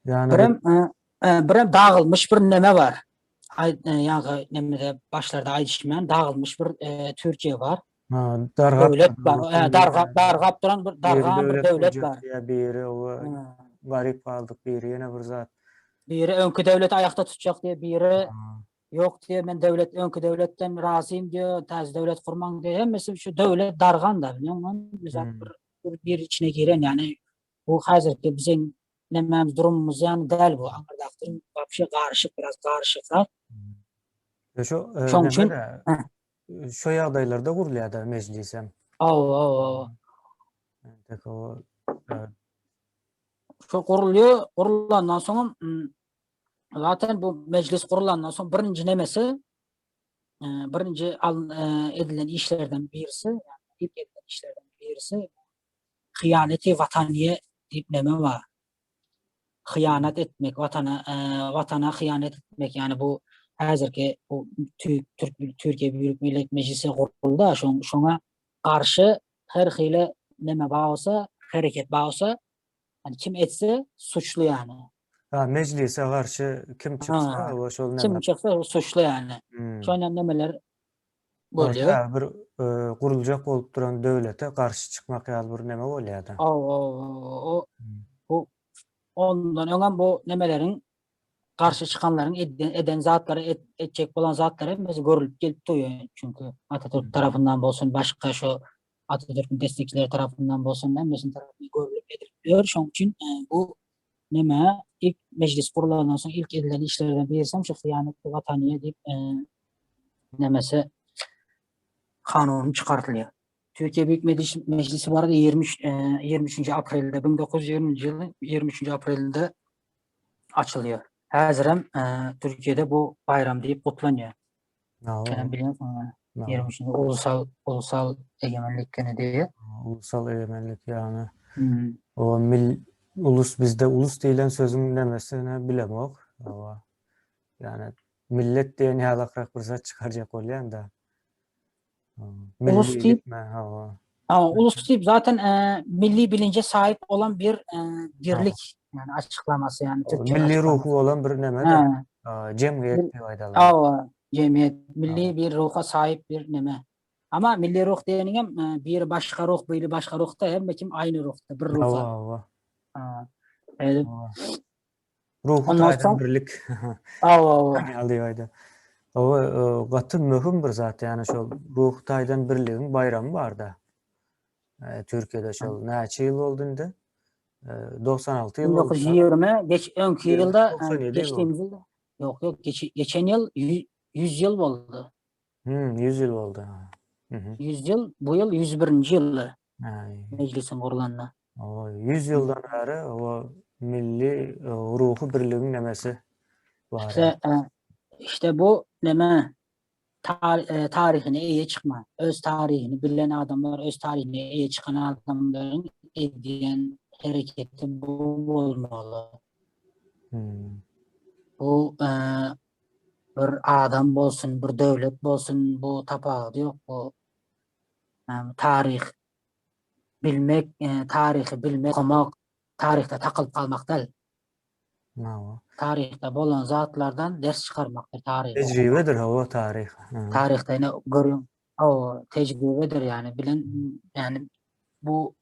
Yani birem e, e, birem dağılmış bir neme var. Ay, e, yani nemede başlarda aýdyşmaýan dağılmış bir e, Türkiye var. Ha, dargap döwlet var. E, dargap dargap duran bir dargan bir döwlet var. Ya biri o garip galdyk biri ýene bir zat. Biri öňki döwleti aýakda tutjak diýe, biri ýok diýe, men döwlet öňki döwletden razym diýe, täze döwlet gurmaň diýe. Hemmesi şu döwlet dargan da, bilýäňmi? Bir bir, bir içine giren yani bu häzirki biziň nämämiz durumumyz ýaly däl bu. Aňyrdaky durum wapşe garyşyk, biraz garyşykrak. E, şu e, Şoň üçin şu ýagdaýlarda gurulýar da mejlis hem. Aw, aw, aw. Tek o Şu gurulýar, gurulandan soň zaten bu mejlis gurulandan soň birinji nemesi e, birinji al, e, edilen işlerden birisi, yani ilk edilen işlerden birisi hyýaneti wataniýe diýip neme bar. Hyýanat etmek, watana, e, watana hyýanat etmek, ýani bu häzirki bu Türk, Türk Türkiýe Büyük Millet Meclisi guruldy, şoň şoňa garşy her hili neme bar bolsa, hereket bar bolsa, yani kim etse suçlu yani. Ha, meclise garşy kim çyksa, o şol neme. Kim çyksa suçlu yani. Hmm. Şoňa nemeler bolýar. Bir e, guruljak bolup duran döwlete garşy çykmak ýaly bir neme bolýar-da. O, o, o, hmm. bu ondan öňem bu nemeleriň garşy çykanlaryň eden, eden zatlary et, etjek bolan zatlary hemmesi görülüp gelip durýar. Çünki Atatürk hmm. tarapyndan bolsun, başga şu Atatürk'ün destekçileri tarapyndan bolsun, hemmesinin tarapyndan görülüp edilip ýör. Şonuň üçin e, bu neme ilk mejlis gurulandan soň ilk edilen işlerden birisi hem şu hyýanat wataniýe diýip e, nemesi kanuny çykartylýar. Türkiye Büyük Meclis, Meclisi bu arada 23 e, 23. aprelde 1920 ýylyň 23. aprelde açylýar. Häzirem e, Türkiye'de bu bayram diýip gutlanýar. Sen bilýärsiň. 23. ulusal ulusal egemenlik güni diýip. Ulusal egemenlik ýagny. Hmm. O mil ulus bizde ulus diýlen sözüň nemesini bilemok. Hawa. Ýani millet diýen ýalakrak bir zat çykarjak bolýan-da. Ulus diýip, hawa. Hawa, ulus diýip zaten e, milli bilinje sahip olan bir e, birlik yani açyklamasy yani Türkçe. Milli ruhy olan bir neme-de. Jemgyýet diýip aýdaly. Hawa, jemgyýet, milli bir ruha sahip bir neme. Ama milli ruh diýeniňem e, biri başga ruh, biri başga ruhda, hemme kim aýny ruhda, bir ruhda. Hawa, hawa. Edip. Ruhy taýdan birlik. Hawa, hawa. Ýaly aýda. Hawa, e, gaty möhüm bir zat, ýani şol ruhy taýdan birligiň baýramy barda. E, Türkiýede şol näçe ýyl boldy indi? 96 ýyl boldy. 1920 geç öňki ýylda, geçdiğimiz ýylda. Ýok, ýok, geçen ýyl 100 ýyl boldy. Hmm, 100 ýyl boldy. 100 ýyl, bu ýyl 101-nji ýyldy. Mejlisiň gurlanyna. O 100 ýyldan bäri o milli ruhy birligiň nemesi bar. İşte, e, işte bu neme e, taryhyna eýe çykma, öz taryhyny bilen adamlar, öz taryhyna eýe çykan adamlaryň edýän hereketi bu bolmaly. Hmm. Bu e, bir adam bolsun, bir döwlet bolsun, bu tapawudy ýok. Bu taryh bilmek, e, taryhy bilmek, okamak, taryhda takylyp galmak däl. Hawa. Taryhda bolan zatlardan ders çykarmakdyr taryh. Tejribedir hawa taryh. Taryhda ýene görüň, hawa, tejribedir ýani bilen ýani bu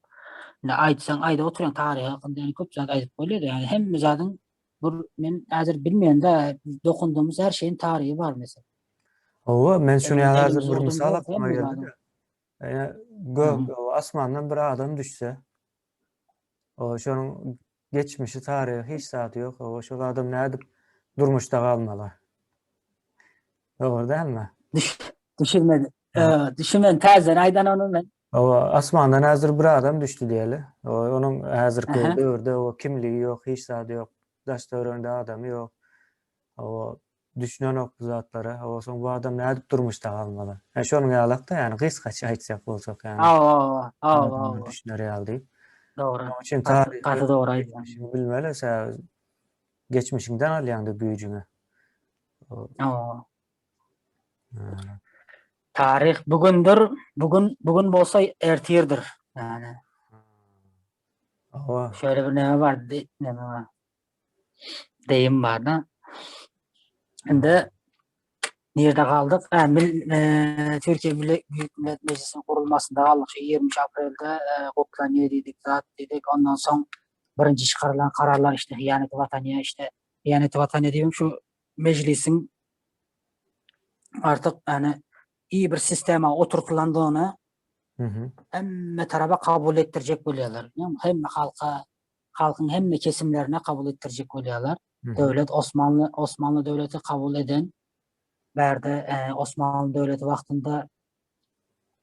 ne aýtsaň aýdyp oturan taryh hakynda ýani köp zat aýdyp bolýar ýani hemme zadyň bir men häzir bilmeýän-de dokundygymyz her şeyin taryhy bar mesela. Hawa, men şuny häzir bir mysal aklyma geldi. Gök asmandan bir adam düşse, o şonuň geçmişi, taryhy hiç zady ýok. O şol adam nädip durmuşda galmaly? Dogry dälmi? Düşünmedim. Düşünmedim. Täzeden aýdan ony men. Hawa, asmandan häzir bir adam düşdi diýeli. Onuň häzirki döwürde o kimligi ýok, hiç zady ýok. Daş-töwereginde adamy ýok. Hawa, düşünenok bu zatlara. Hawa, soň bu adam nädip durmuşda galmaly? Ýa şonuň ýalak-da, ýani gysgaça aýtsak bolsak, ýani. Hawa, hawa, hawa. Düşüner ýaly diýip. Dogry. Şonuň üçin taryhy gaty dogry aýdýaň. Bilmeli, sebäbi geçmişiňden alýaň-da güýjüňi. Hawa. Taryh bugündür, bugün bugün bolsa ertirdir. Yani. Hawa. Şöyle bir näme bar, näme bar. Deyim bar da. Indi nirde galdyk? Ha, mil, e, Türkiye Büyük Millet Meclisi'nin kurulmasynda galdyk. Şu 23 aprelde e, gutlanýar diýdik, zat diýdik. Ondan soň birinji çykarylan kararlar işte hiýanet watanya işte hiýanet watanya diýip şu mejlisiň artık yani iyi bir sistema oturtulandygyny hemme tarapa kabul etdirjek bolýarlar. Hemme halka, halkyň hemme kesimlerine kabul etdirjek bolýarlar. Döwlet Osmanly Osmanly döwleti kabul eden bärde e, Osmanly döwleti wagtynda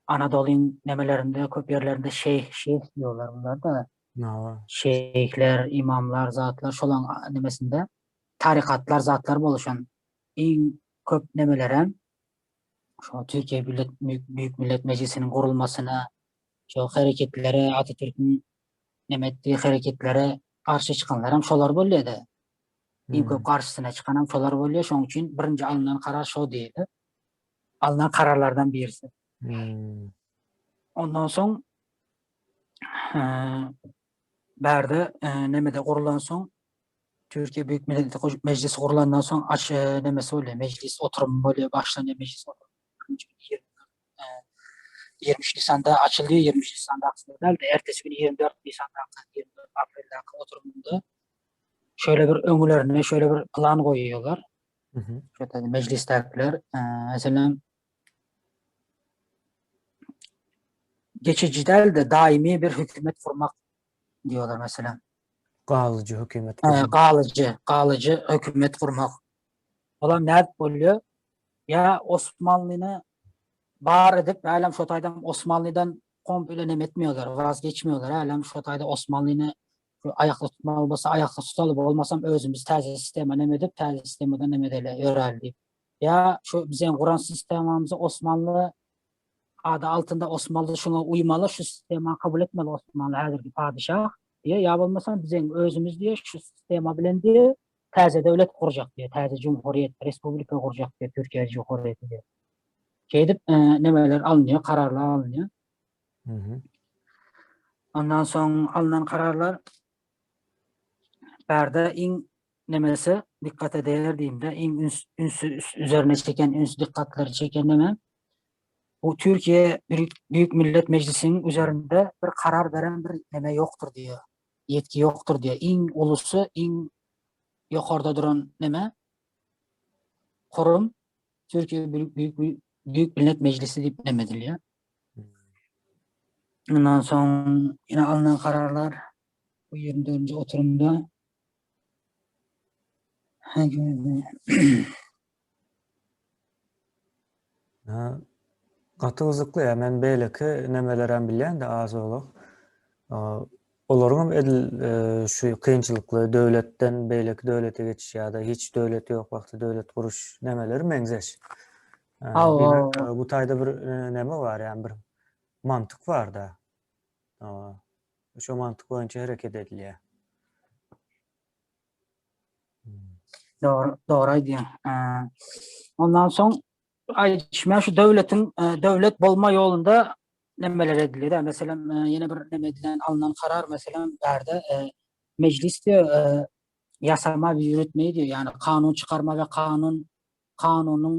Anadolyň nemelerinde köp ýerlerinde şeyh şeyh diýýärler bunlar da. Şeyhler, imamlar, zatlar şolaň nemesinde tarikatlar zatlar boluşan iň köp nemelerem şo Türkiýe Millet Büyük Millet Meclisiniň gurulmasyna, şo hereketlere, Atatürküň neme etdiği hereketlere garşy çykanlaram şolar bolýar-da. Iň köp garşysyna çykanam şolar bolýar. Şonuň üçin birinji alnan karar şo diýildi. Alnan kararlardan birisi. Ondan soň bärde nemede gurulan soň Türkiýe Büyük Millet Meclisi gurulandan soň aç e, nemesi bolýar, mejlis oturumy bolýar, başlanýar mejlis oturumy. Birinji gün 23 Nisanda açyldy, 23 Nisanda däl-de, ertesi gün 24 Nisandaky, 24 apreldäki oturumynda şöyle bir öňlerine şöyle bir plan goýuyorlar. Şöyle meclisdäkiler, e, meselem geçici däl-de daimi bir hükümet kurmak diyorlar mesela. Galyjy hökümet gurmak. Galyjy, galyjy hökümet gurmak. Olam nädip bolýar? Ýa Osmanlyny bar edip, hälem şo taýdan Osmanlydan komple neme etmiyorlar, vazgeçmiyorlar. Hälem şo taýda Osmanlyny aýakda tutmaly bolsa aýakda tutaly, bolmasam özümiz täze sistema neme edip, täze sistemadan neme edeli, ýöräli diýip. Ýa şu biziň guran sistemamyzy Osmanly ady altynda Osmanly şuňa uýmaly, şu sistemany kabul etmeli Osmanly häzirki padyşah diýe, ýa bolmasa biziň özümiz diýe şu sistema bilen diýe. täze döwlet gurjak diýýär, täze jumhuriýet, respublika gurjak diýýär, Türkiýe jumhuriýeti diýýär. Şeýdip nemeler alynýar, kararlar alynýar. Ondan soň alnan kararlar bärde iň nemesi dikkate değer diýimde iň üns üns üzerine çeken üns dikkatlary çeken neme bu Türkiye Büyük, Büyük Millet Meclisi'nin üzerinde bir karar veren bir neme yoktur diyor. Yetki yoktur diyor. Iň ulusy, iň ýokarda duran neme kurum Türkiye Büyük, Büyük, Büyük Millet Meclisi diýip neme edilýär. Ondan soň ýene alnan kararlar bu 24-nji oturymda Gaty gyzykly ýa men beýleki nemelerem bilýän-de az bolak. Olaryň hem edil şu kynçylykly döwletden beýleki döwlete geçiş ýa-da hiç döwlet ýok wagty döwlet guruş nemeleri meňzeş. Diýmek, bu taýda bir neme bar, ýagny bir mantyk bar-da. Şo mantyk boýunça hereket edilýär. Dogry, dogry aýdýaň. Ondan soň aýdyşma şu döwletiň döwlet bolma ýolunda nemeler edilýär. Meselem, ýene bir neme edilen alnan karar meselem bärde mejlis diýip ýasama we ýöretmeyi diýip, ýagny kanun çykarma we kanun kanunyň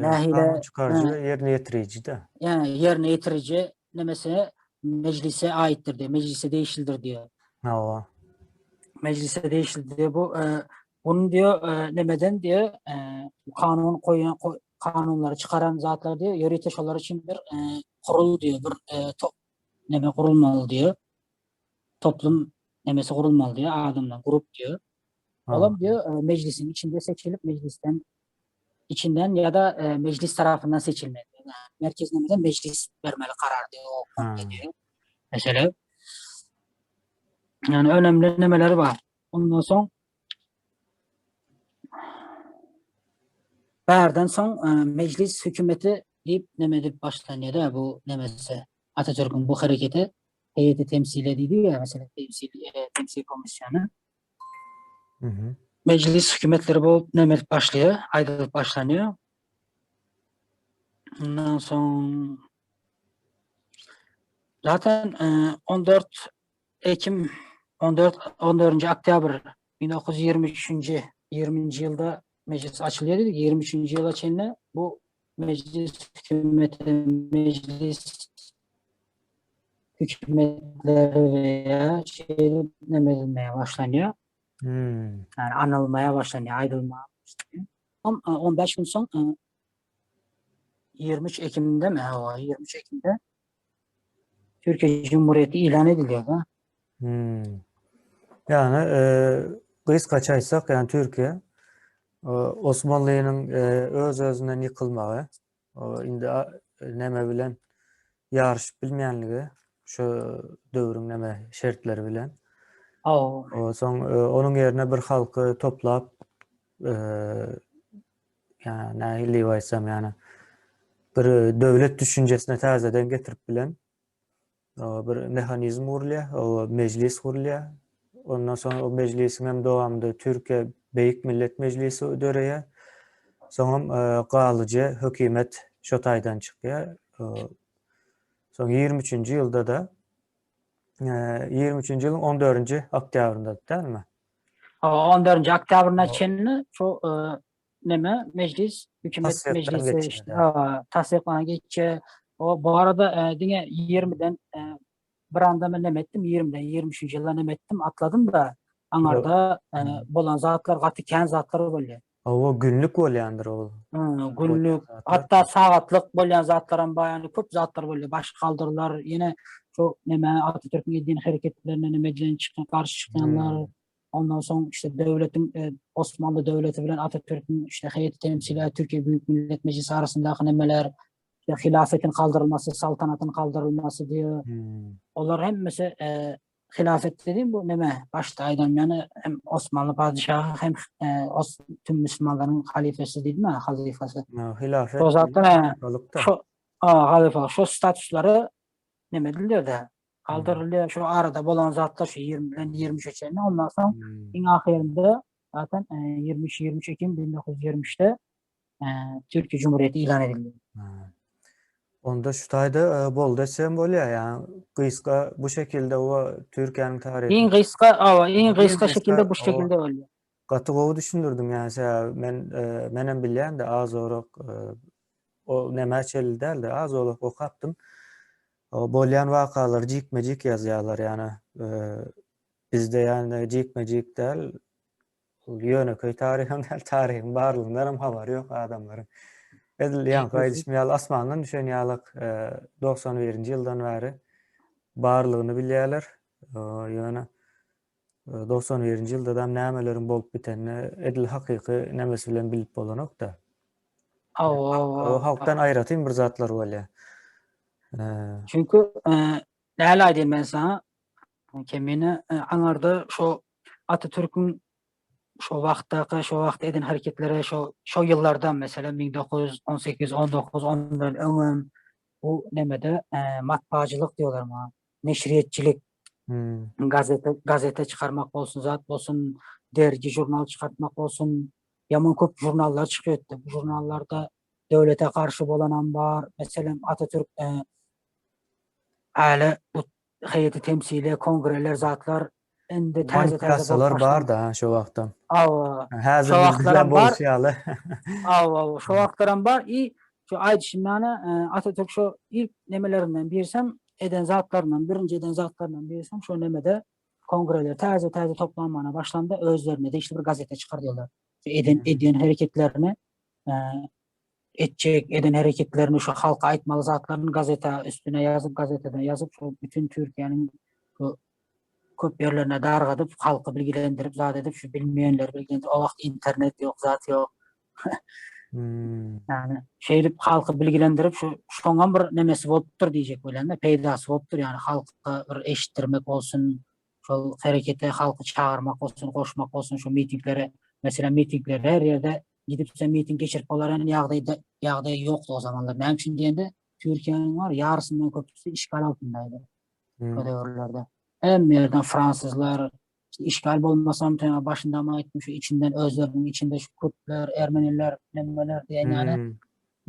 nähili kanun çykaryjy we ýerine ýetiriji-de. Ýa ýerine ýetiriji nemesi mejlise aitdir diýip, mejlise degişlidir diýip. Hawa. Mejlise degişli diýip bu bunu diýip nemeden diýip kanun goýan kanunlary çykaran zatlar diýip ýörite şolar üçin bir kurul diýip bir top neme gurulmaly diýip. Toplum nemesi gurulmaly diýip adamlar grup diýip. Olam diýip mejlisiň içinde seçilip mejlisden içinden ýa-da mejlis tarapyndan seçilmeli. Merkez nemeden mejlis bermeli karar diýip o diýip. Mesele. Yani önemli nemeler bar. Ondan soň Bärden soň mejlis hükümeti diýip neme edip başlanýar da bu nemesi Atatürk'ün bu hareketi heyeti temsile diýdi ya mesela temsil temsil komisyonu. Mejlis hükümetleri bolup neme edip başlaýar, aýdylyp başlanýar. Ondan soň zaten 14 Ekim 14 14 oktýabr 1923-nji 20-nji ýylda mejlis açylýar dedik. 23-nji ýyla çenli bu mejlis hükümeti mejlis hükümetleri veya şeýle neme edilmeye başlanýar. Hmm. Yani anılmaya başlanýar, aýdylmaya başlanýar. 15 gün soň 23 Ekim'de mi? O 23 Ekim'de Türkiye Cumhuriyeti ilan ediliyor da. Hmm. Yani e, gysgaça aýtsak, yani Türkiye e, Osmanlynyň e, öz-özünden ýykylmagy, indi neme bilen ýaryşyp bilmeýänligi şu döwrüň neme şertleri bilen. Aw. Soň e, onuň ýerine bir halky toplap e, ýa nähili diýip aýtsam ýani bir döwlet düşünjesine täzeden getirip bilen bir mehanizm gurulýar, o mejlis gurulýar. Ondan soň o mejlisiň hem dowamynda Türkiýe Beýik Millet Mejlisi döreýär. Soňam galyjy hökümet şo taýdan çykýar. Soň 23-nji ýylda-da 23-nji ýylyň 14-nji oktýabrynda dälmi? Hawa, 14-nji oktýabryna çenli şu neme mejlis, hükümet mejlisi işte, tassyklanan geçýär. O bu arada diňe 20-den bir anda men neme etdim, 20-den 23-nji ýyla neme etdim, atladym da aňarda bolan zatlar gaty kän zatlar bolýar. Hawa, günlük bolýandyr ol. Günlük, hatda sagatlyk bolýan zatlaram bar, ýagny köp zatlar bolýar. Baş galdyrlar, ýene şu neme Atatürküň edýän hereketlerine neme edilen çykan, garşy çykýanlar. Ondan soň işte döwletiň Osmanly döwleti bilen Atatürküň işte heýeti temsili Türkiýe Büyük Millet Mejlisi arasyndaky nemeler, işte hilafetiň kaldyrylmasy, saltanatyň kaldyrylmasy diýip. Olar hemmesi Hilafet dediğim bu neme başda aýdan ýany hem Osmanly padyşahy hem os tüm müslümanlaryň halifesi diýdim ha halifasy. Hilafet. O zatlar şu halifa şu statuslary neme edilýär de kaldyrylýar şu arada bolan zatlar şu 20 bilen 23 çenli ondan soň iň ahyrynda. Zaten 23 23 Ekim 1923-de Türkiye Cumhuriyeti ilan edildi. Onda şu taýda boldy etsem bolýar, ýa gysga bu şekilde o Türkiýäniň taryhy. Iň gysga, awa, iň gysga şekilde bu şekilde bolýar. Gaty gowy düşündirdiň, ýa sebäbi men menem bilýän-de az orak o nämä çenli däldi, az orak okapdym. Bolýan wakalary jikme-jik ýazýarlar, ýa bizde ýa jikme-jik däl, ýönekeý taryham däl, taryhyň barlygyndan hem habary ýok adamlaryň. Edil ýaňky aýdyşym ýaly asmandan düşen ýalyk 91-nji ýyldan bäri barlygyny bilýärler. Ýöne 91-nji ýylda da nämeleriň bolup bitenini edil hakyky nemesi bilen bilip bolanok-da. Hawa. Halkdan aýratyn bir zatlar bolýar. Çünki näle aýdayyn men sana, Kemine aňarda şo Atatürküň şo wagtdaky şo wagt eden hareketleri şo şo ýyllarda meselem 1918 19 ondan öňem bu nemede matbaaçylyk diýýärler muňa neşirýetçilik hmm. gazete gazete çykarmak bolsun zat bolsun dergi žurnal çykartmak bolsun ýaman köp žurnallar çykypdy bu žurnallarda döwlete garşy bolanam bar meselem Atatürk äle bu heýeti temsili, kongreler, zatlar indi täze täze bolup bar da şo wagtda. Awa. Häzir şo wagtlaram bar. Ýaly. Awa, şo wagtlaram bar. I şu aýdyşym ýaly e, Atatürk şo ilk nemelerinden birsem eden zatlaryndan birinji eden zatlaryndan birsem şo nemede kongreler täze täze toplanmana başlanda özlerine degişli bir gazete çykardylar. Eden eden hereketlerini e, etjek, eden hereketlerini şu halka aýtmaly zatlaryny gazeta üstüne ýazyp, gazetede ýazyp, şu bütün Türkiýäniň şu köp ýerlerine dargadyp, halky bilgilendirip, zat edip, şu bilmeýänleri bilgilendirip, o wagt internet ýok, zat ýok. Hmm. Yani şeýdip halky bilgilendirip, şu şoňam bir nemesi bolupdyr diýjek bolýan-da, peýdasy bolupdyr, ýani halka bir eşitdirmek bolsun, şol herekete halky çagyrmak bolsun, goşmak bolsun, şu mitinglere, meselem mitingler her ýerde Gidip sen miting geçirip bolaran ýagdaýda ýagdaý ýokdy o zamanlar. Näme üçin diýende, Türkiýäniň bar ýarysyndan köpüsi işgal altyndaýdy. Hmm. O döwürlerde. Hemme ýerden fransuzlar, işte işgal bolmasam sen başynda mı aýtdym şu içinden özleriniň içinde şu Kürtler, Ermeniler, nemeler diýen ýaly hmm.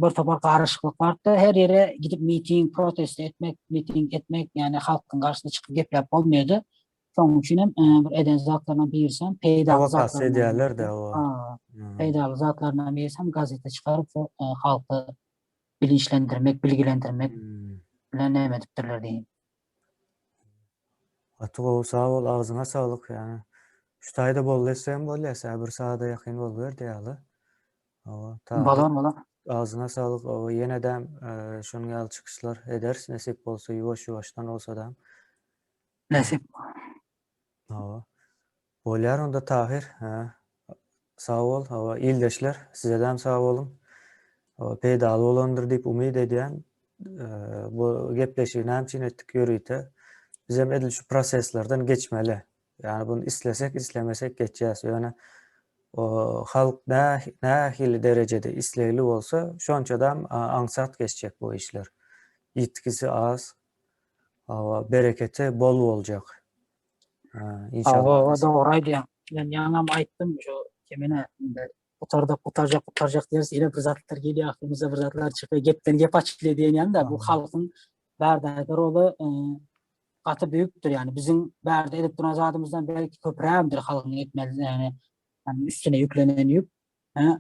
bir topar garyşyklyk bardy. Her ýere gidip miting, protest etmek, miting etmek, ýani halkyň garşysyna çykyp gepläp bolmaýardy. Şonuň üçin hem e, bir eden zatlaryna birsem peýdaly zatlar edýärler de o. Peýdaly zatlaryna birsem gazete çykaryp şu e, halky bilinçlendirmek, bilgilendirmek hmm. bilen näme edipdirler diýip. Gaty gowy sag bol agzyňa saglyk ýa. Şu taýda boldy etsem bolýa, sä bir saada ýakyn bolup berdi ýaly. Hawa, Bolar, bolar. Agzyňa saglyk, hawa ýenedem e, şonuň ýaly çykyşlar ederis nesip bolsa ýuwaş-ýuwaşdan bolsadam. Nesip. Hawa. Bolýar onda Tahir. Hä. Sag bol. Hawa, ildeşler, sizedem sag boluň. Hawa, peýdaly bolandyr diýip umyt edýän. Bu gepleşigi näme üçin etdik ýörite? Bizem edil şu proseslerden geçmeli. Ýagny bunu islesek, islemesek geçýäs. Ýöne o halk nähili derejede islegli bolsa, şonçadam aňsat geçjek bu işler. Ýitgisi az, Hawa, bereketi bol boljak. Inşallah. Hawa, dogry aýdýaň. Men ýaňam aýtdym şu kemine indi gutardyk, gutarjak, gutarjak diýeris, ýene bir zatlar gelýär, aklymyza bir zatlar çykýar, gepden gep açylýar diýen ýaly-da, bu halkyň bärdäki roly e, gaty büyükdir. Yani biziň bärde edip duran zadymyzdan belki köprägimdir halkyň etmeli, yani, yani üstüne ýüklenen ýük.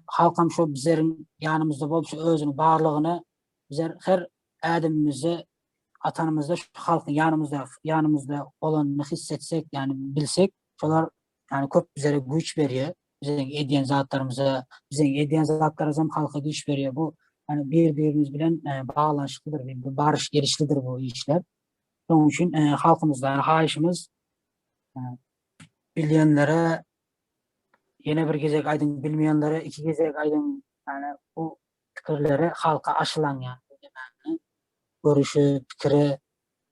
Halkam şu bizleriň ýanymyzda bolup şu özüniň barlygyny bizler her ädimimizde atanymyzda şu halkyň ýanymyzda ýanymyzda bolanyny his etsek, ýani bilsek, şolar ýani köp bizlere güýç berýär. Biziň edýän zatlarymyza, biziň edýän zatlarymyz hem halka güýç berýär. Bu ýani bir-birimiz bilen e, baglanyşyklydyr, bir baryş gelişlidir bu işler. Şonuň üçin e, halkymyzdan haýyşymyz e, bilýänlere ýene bir gezek aýdyň, bilmeýänlere iki gezek aýdyň. Ýani bu pikirleri halka aşylan ýaly görüşi, pikiri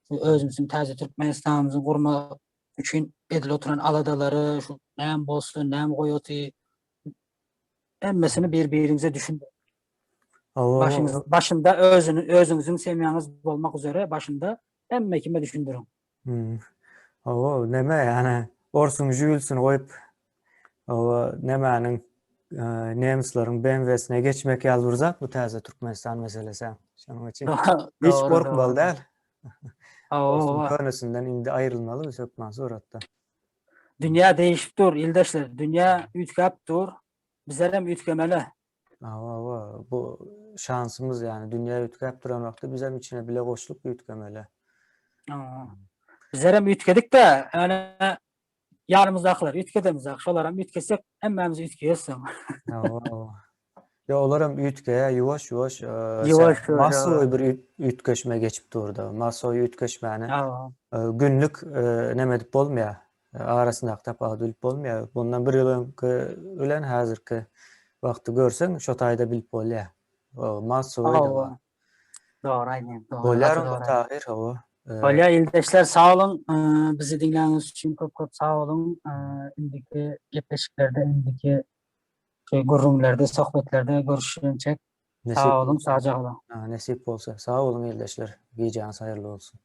özümüziň täze Türkmenistanymyzy gurmak üçin edil oturan aladalary, şu näme bolsun, näme goýaty hemmesini bir-birimize düşündir. Başyňyz başynda özüni özüňiziň semýaňyz bolmak üzere başynda hemme kime düşündiriň. Hmm. Hawa, neme ýani orsuň jüýülsini goýup. Oba nämäniň nemsleriň BMW-sine geçmek ýaly bir zat bu täze Türkmenistan meselesi. Şonuň üçin hiç gorkmaly däl. Hawa. Könesinden indi aýrylmaly biz hökman suratda. Dünýä değişip dur, ildeşler. Dünýä üýtgäp dur. Bizler hem üýtgemeli. Hawa, hawa. Bu şansymyz ýani dünýä üýtgäp duran wagtda biz hem içine bile goşulyp üýtgemeli. Hawa. Bizler hem üýtgedik-de, ýöne ýanymyzdakylar üýtgedemizok. Şolar hem üýtgesek, hemmämiz üýtgeýäs soň. Hawa, hawa. Ýa olar hem üýtgeýär, ýuwaş ýuwaş. Ýuwaş ýuwaş. Massowy bir üýtgeşme geçip durdy. Massowy üýtgeşmäni günlük neme edip bolmaýar. Arasyndaky tapawudy bilip bolmaýar. Bundan bir ýyl öňki bilen häzirki wagty görseň, şo taýda bilip bolýar. Massowy. Hawa. Dogry aýdýaň. Bolýar onda Tahyr, hawa. Bolýar ildeşler sag boluň. Bizi diňläniňiz üçin köp köp sag boluň. Indiki gepleşiklerde, indiki gürrüňlerde, söhbetlerde görüşýänçäk. Sag boluň, sagja boluň. Nesip bolsa. Sag boluň ildeşler. Gijäňiz haýyrly bolsun.